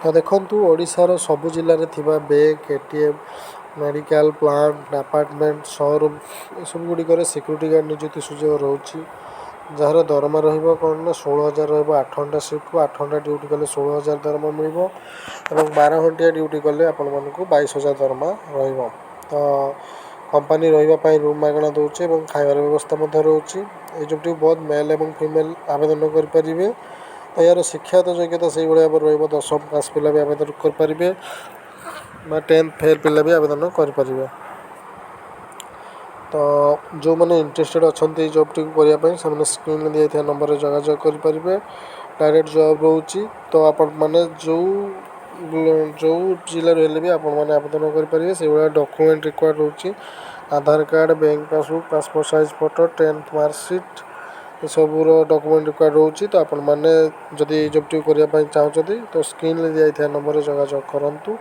ତ ଦେଖନ୍ତୁ, ଓଡ଼ିଶାର ସବୁ ଜିଲ୍ଲାରେ ଥିବା bank, ATM, medical, plant, apartment, showroom ଏସବୁ ଗୁଡ଼ିକରେ ସିକ୍ୟୁରିଟି ଗାର୍ଡ଼ ନିଯୁକ୍ତି ସୁଯୋଗ ରହୁଛି, ଯାହାର ଦରମା ରହିବ କ'ଣ ନା 16,000 ରହିବ। 8 ଘଣ୍ଟା ସିଫ୍ଟକୁ 8 ଘଣ୍ଟା ଡ୍ୟୁଟି କଲେ 16,000 ଦରମା ମିଳିବ ଏବଂ 12 ଘଣ୍ଟିଆ ଡ୍ୟୁଟି କଲେ ଆପଣମାନଙ୍କୁ 22,000 ଦରମା ରହିବ। ତ କମ୍ପାନୀ ରହିବା ପାଇଁ ରୁମ୍ ମାଗଣା ଦେଉଛି ଏବଂ ଖାଇବାର ବ୍ୟବସ୍ଥା ମଧ୍ୟ ରହୁଛି। ଏଇ ଜବ୍ଟିକୁ ବୋଥ୍ ମେଲ୍ ଏବଂ ଫିମେଲ୍ ଆବେଦନ କରିପାରିବେ। ତ ଏହାର ଶିକ୍ଷାଗତ ଯୋଗ୍ୟତା ସେଇଭଳି ଭାବରେ ରହିବ, 10ମ ପାସ୍ ପିଲା ବି ଆବେଦନ କରିପାରିବେ ବା 10th fail ପିଲା ବି ଆବେଦନ କରିପାରିବେ। ତ ଯେଉଁମାନେ ଇଣ୍ଟରେଷ୍ଟେଡ଼୍ ଅଛନ୍ତି ଏଇ ଜବ୍ଟିକୁ କରିବା ପାଇଁ, ସେମାନେ ସ୍କ୍ରିନ୍ରେ ଦିଆଯାଇଥିବା ନମ୍ବରରେ ଯୋଗାଯୋଗ କରିପାରିବେ। ଡାଇରେକ୍ଟ ଜବ୍ ରହୁଛି, ତ ଆପଣମାନେ ଯେଉଁ ଯେଉଁ ଜିଲ୍ଲାରୁ ହେଲେ ବି ଆପଣମାନେ ଆବେଦନ କରିପାରିବେ। ସେଇଭଳିଆ ଡକୁମେଣ୍ଟ ରିକ୍ୱାୟାର୍ଡ଼ ରହୁଛି ଆଧାର card, bank passbook, passport size photo, 10th marksheet, ଏସବୁର ଡକୁମେଣ୍ଟ ରିକ୍ୱାୟାର୍ଡ଼ ରହୁଛି। ତ ଆପଣମାନେ ଯଦି ଏଇ ଜବ୍ଟିକୁ କରିବା ପାଇଁ ଚାହୁଁଛନ୍ତି, ତ ସ୍କ୍ରିନ୍ରେ ଦିଆଯାଇଥିବା ନମ୍ବରରେ ଯୋଗାଯୋଗ କରନ୍ତୁ।